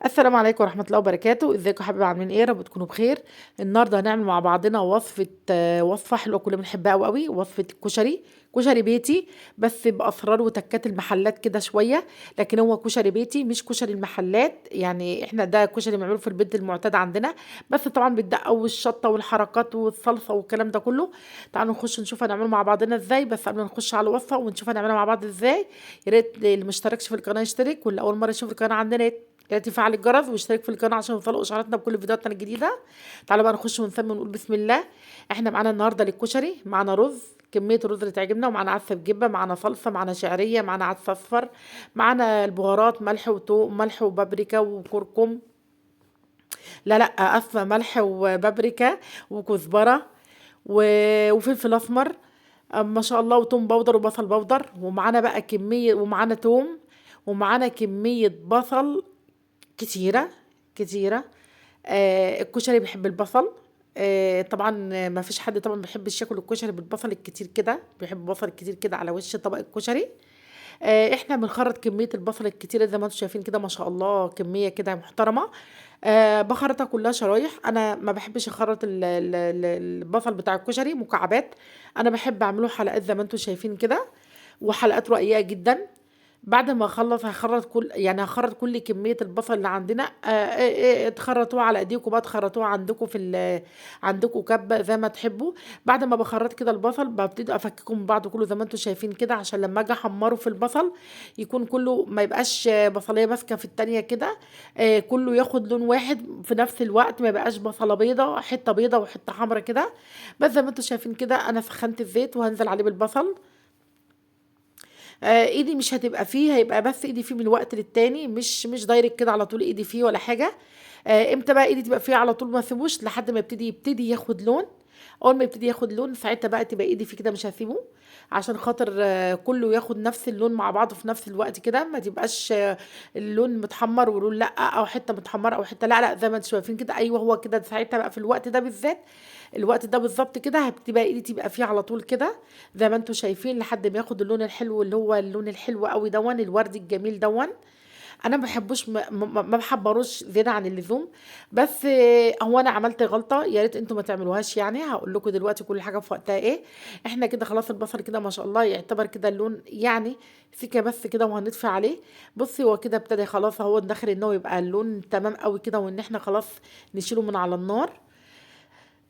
السلام عليكم ورحمة الله وبركاته. ازيكم يا حبايبي؟ عاملين ايه؟ يا رب تكونوا بخير. النهارده هنعمل مع بعضنا وصفة، وصفة حلوة كلنا بنحبها قوي قوي، وصفة الكشري. كشري بيتي بس بأسرار وتكات المحلات كده شوية، لكن هو كشري بيتي مش كشري المحلات. يعني احنا ده كشري بنعمله في البيت المعتاد عندنا، بس طبعا بالدقة والشطة والحركات والصلصة والكلام ده كله. تعالوا نخش نشوف هنعمله مع بعضنا ازاي. بس قبل ما نخش على الوصفة ونشوف هنعملها مع بعض ازاي، يا ريت اللي مشتركش في القناة يشترك، واللي أول مرة يشوف القناة عندنا يا ريت يفعل الجرس ويشترك في القناة عشان يوصلوا اشعاراتنا بكل فيديوهاتنا الجديدة. تعالوا بقى نخش ونسمي ونقول بسم الله. احنا معانا النهارده للكشري معانا رز، كمية الرز اللي تعجبنا، ومعانا عدس بجبه، معانا صلصه، معانا شعرية، معانا عدس اصفر، معانا البهارات، ملح وتوم، ملح وبابريكا وكركم، لا لا اسفه، ملح وبابريكا وكزبره وفلفل اسمر، ما شاء الله، وتوم powder وبصل powder، ومعانا بقى كمية، ومعانا توم، ومعانا كمية بصل كتيرة كتيرة. الكشري بيحب البصل. طبعا ما فيش حد طبعا بيحبش ياكل الكشري بالبصل الكتير كده، بيحب بصل كتير كده على وش طبق الكشري. احنا بنخرط كمية البصل الكتيرة زي ما انتم شايفين كده، ما شاء الله كمية كده محترمة. بخرطها كلها شرايح. انا ما بحبش اخرط البصل بتاع الكشري مكعبات، انا بحب اعمله حلقات زي ما انتم شايفين كده، وحلقات رقيقة جدا. بعد ما اخلص هخرط كل، يعني هخرط كل كمية البصل اللي عندنا. تخرطوه على ايديكم بقى، تخرطوه عندكم في عندكم كبة زي ما تحبوا. بعد ما بخرط كده البصل ببتدي افككه من بعضه كله زي ما انتم شايفين كده، عشان لما اجي احمره في البصل يكون كله، ما يبقاش بصلية ماسكة في التانية كده، كله ياخد لون واحد في نفس الوقت، ما يبقاش بصلة بيضة، حتة بيضة وحتة حمرا كده. بس زي ما انتم شايفين كده انا سخنت الزيت وهنزل عليه بالبصل. ايدي مش هتبقى فيه، هيبقى بس ايدي فيه من وقت للتاني، مش direct كده على طول ايدي فيه ولا حاجة. امتى بقى ايدي تبقى فيه على طول؟ ما اسيبوش لحد ما يبتدي ياخد لون. اول ما يبتدي ياخد لون ساعتها بقى تبقى ايدي فيه كده، مش هسيبه عشان خاطر، كله ياخد نفس اللون مع بعضه في نفس الوقت كده، ما تبقاش، اللون متحمر ولون لا، او حتة متحمره او حتة لا، لا زي ما انتم شايفين كده. ايوه هو كده. ساعتها بقى في الوقت ده بالذات، الوقت ده بالظبط كده، هتبقى ايدي تبقى فيه على طول كده زي ما انتم شايفين، لحد ما ياخد اللون الحلو اللي هو اللون الحلو قوي دون، الوردي الجميل دون. انا ما بحبوش، ما بحبروش زيادة عن اللزوم، بس هو انا عملت غلطه يا ريت انتوا ما تعملوهاش، يعني هقول لكم دلوقتي كل حاجة في وقتها ايه. احنا كده خلاص البصل كده ما شاء الله يعتبر كده اللون يعني سيكه بس كده، وهنطفي عليه. بصي هو كده ابتدى خلاص اهو داخل ان هو يبقى اللون تمام قوي كده، وان احنا خلاص نشيله من على النار.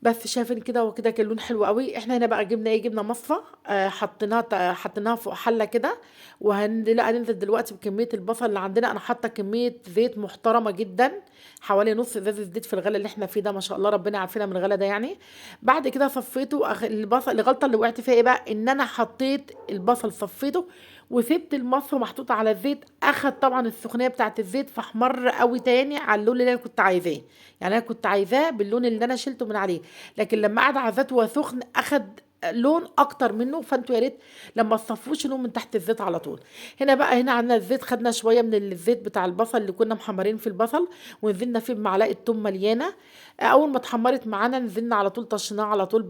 بس شايفين كده هو كده كان لون حلو قوي. احنا هنا بقى جبنا ايه؟ جبنا مصفى، حطيناها فوق حله كده، لا، هننزل دلوقتي بكمية البصل اللي عندنا. انا حاطه كمية زيت محترمه جدا، حوالي نص ازازة زيت في الغلا اللي احنا فيه ده، ما شاء الله ربنا يعافينا من الغلا ده يعني. بعد كده صفيته. البصل، الغلطة اللي وقعت فيها ايه بقى؟ ان انا حطيت البصل صفيته وسبت المصفى محطوطة على الزيت، اخد طبعا السخونيه بتاعت الزيت فاحمر قوي تاني على اللون اللي انا كنت عايزاه. يعني انا كنت عايزاه باللون اللي انا شلته من عليه، لكن لما قعد على الزيت وهو سخن اخد لون اكتر منه. فانتوا يا ريت لما تصفوش لون من تحت الزيت على طول. هنا بقى، هنا عندنا الزيت، خدنا شوية من الزيت بتاع البصل اللي كنا محمرين في البصل، ونزلنا فيه بمعلقه توم مليانة. اول ما اتحمرت معانا نزلنا على طول طشناها على طول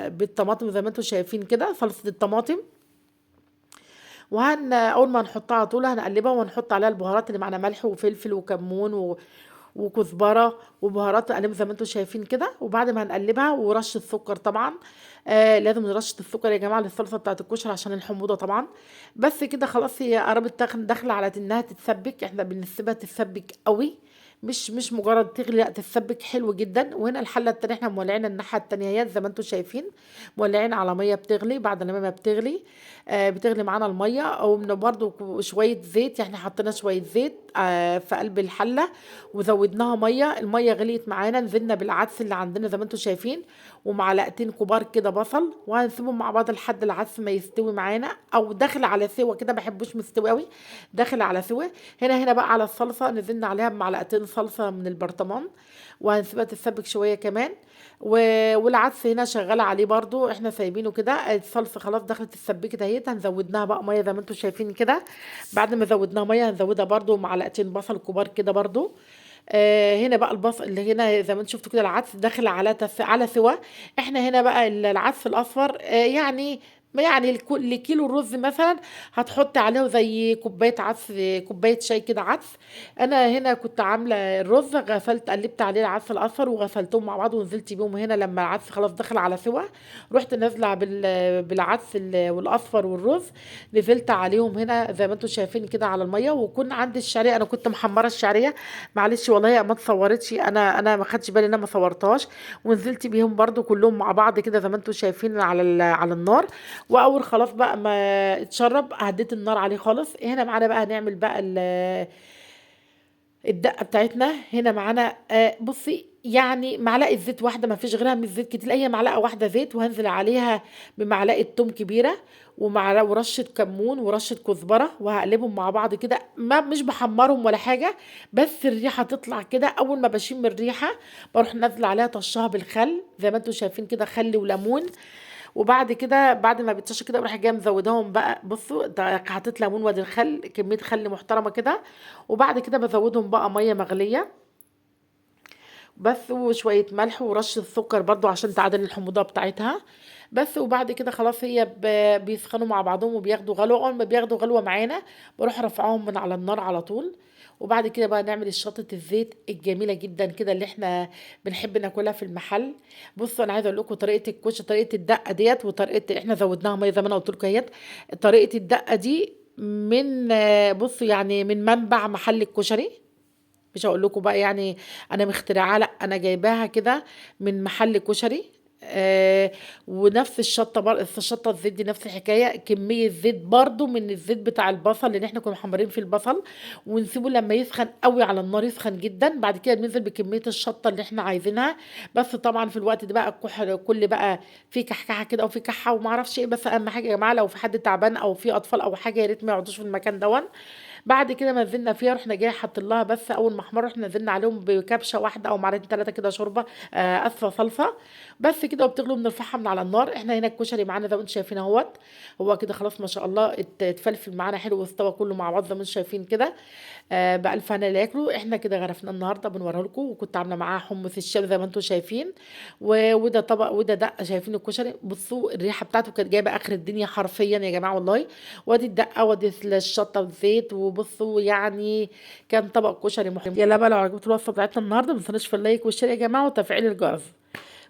بالطماطم زي ما انتوا شايفين كده، صلصه الطماطم. اول ما هنحطها على طول هنقلبها ونحط عليها البهارات اللي معانا، ملح وفلفل وكمون وكزبره وبهارات، نقلبها زي ما انتم شايفين كده. وبعد ما هنقلبها ورشه سكر طبعا، لازم نرشه السكر يا جماعة للصلصه بتاعه الكشري عشان الحموضة طبعا. بس كده خلاص هي قربت داخله على انها تتسبك. احنا بنسيبها تتسبك قوي، مش مجرد تغلي، لا تتسبك حلو جدا. وهنا الحلة التانية احنا مولعين الناحية التانية اهي زي ما انتم شايفين، مولعين على مية بتغلي. بعد لما ما بتغلي، بتغلي معانا المية، او برضو شوية زيت، يعني حطينا شوية زيت، في قلب الحلة وزودناها مية. المية غليت معانا، نزلنا بالعدس اللي عندنا زي ما انتم شايفين، ومعلقتين كبار كده بصل، وهنسيبهم مع بعض لحد العدس ما يستوي معانا او داخل على سوا كده، ما بحبوش مستوي قوي، داخل على سوا. هنا بقى على الصلصه نزلنا عليها بمعلقتين صلصه من البرطمان، وهنسيبها تتسبك شوية كمان. والعدس هنا شغالة عليه برضو، احنا سايبينه كده. الصلصه خلاص دخلت اتسبكت اهيت، هنزودناها بقى مية زي ما انتم شايفين كده. بعد ما زودناها مية هنزودها برضو معلقتين بصل كبار كده برضو. هنا بقى البصل اللي هنا زي ما انتم شفتوا كده العدس داخل على سوا. احنا هنا بقى العدس الاصفر، يعني يعني لكيلو الرز مثلا هتحطي عليه زي كوباية عدس، كوباية شاي كده عدس. انا هنا كنت عامله الرز، غسلت قلبت عليه العدس الاصفر وغسلتهم مع بعض ونزلت بيهم هنا. لما العدس خلاص دخل على سوا رحت نازله بالعدس والاصفر والرز، نزلت عليهم هنا زي ما انتم شايفين كده على المية. وكنا عندي الشعرية، انا كنت محمرة الشعرية، معلش والله ما اتصورتش، انا ما خدتش بالي ان انا ما صورتهاش، ونزلت بيهم برده كلهم مع بعض كده زي ما انتم شايفين على النار. واول خلاص بقى ما اتشرب هديت النار عليه خالص. هنا معانا بقى هنعمل بقى الدقة بتاعتنا. هنا معانا بصي يعني معلقه زيت واحدة، ما فيش غيرها من الزيت كتير، هي معلقه واحدة زيت، وهنزل عليها بمعلقه توم كبيرة ورشه كمون ورشه كزبره، وهقلبهم مع بعض كده. ما مش بحمرهم ولا حاجة، بس الريحة تطلع كده. اول ما بشم الريحة بروح نازله عليها طشها بالخل زي ما انتم شايفين كده، خل وليمون. وبعد كده بعد ما بتشش كده بروح جاية مزوداهم بقى. بصوا حطيت ليمون وادي الخل، كمية خل محترمه كده. وبعد كده بزودهم بقى مية مغليه بس، وشوية ملح ورشه سكر برضو عشان تعادل الحموضة بتاعتها بس. وبعد كده خلاص هي بيسخنوا مع بعضهم وبياخدوا غلوه. اول ما بياخدوا غلوه معانا بروح رافعاهم من على النار على طول. وبعد كده بقى نعمل الشطه الزيت الجميلة جدا كده اللي احنا بنحب ناكلها في المحل. بصوا انا عايزه اقول لكم طريقه الكوشة، طريقه الدقة ديت، وطريقه احنا زودناها مية زي ما انا قلت لكم اهيت. طريقه الدقة دي من بصوا يعني من منبع محل الكشري، مش هقول لكم بقى يعني انا مخترعاها، لا انا جايباها كده من محل كشري. ونفس الشطه الشطه الزيت دي نفس الحكاية، كمية زيت برضو من الزيت بتاع البصل اللي احنا كنا محمرين فيه البصل، ونسيبه لما يسخن قوي على النار، يسخن جدا. بعد كده بننزل بكمية الشطه اللي احنا عايزينها. بس طبعا في الوقت ده بقى كل بقى في كحكحه كده او في كحه وما اعرفش ايه. بس اهم حاجة يا جماعة لو في حد تعبان او في اطفال او حاجة يا ريت ما يقعدوش في المكان دون. بعد كده ما نزلنا فيها رحنا جاي حاطين لها بس اول ما احمر رحنا نزلنا عليهم بكبشه واحدة او معلقتين 3 كده شوربة اسفه صلصه بس كده، وبتغلو بنرفعها من على النار. احنا هنا الكشري معانا زي ما انتم شايفين اهوت، هو كده خلاص ما شاء الله اتفلفل معانا حلو واستوى كله مع بعض زي ما انتم شايفين كده. بألف هنا اللي ياكلوا. احنا كده غرفنا النهارده بنوريه لكم، وكنت عامله معاها حمص الشام زي ما انتم شايفين، وده طبق وده دقه. شايفين الكشري؟ بصوا الريحة بتاعته كانت جايبه اخر الدنيا حرفيا يا جماعة والله. وادي الدقة وادي الشطه والزيت، وبصوا يعني كان طبق كشري محترم. يلا بقى لو عجبتكم الوصفة بتاعتنا النهارده ما تنسوناش في ال like وال share يا جماعة وتفعيل الجرس.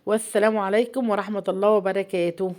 والسلام عليكم ورحمة الله وبركاته.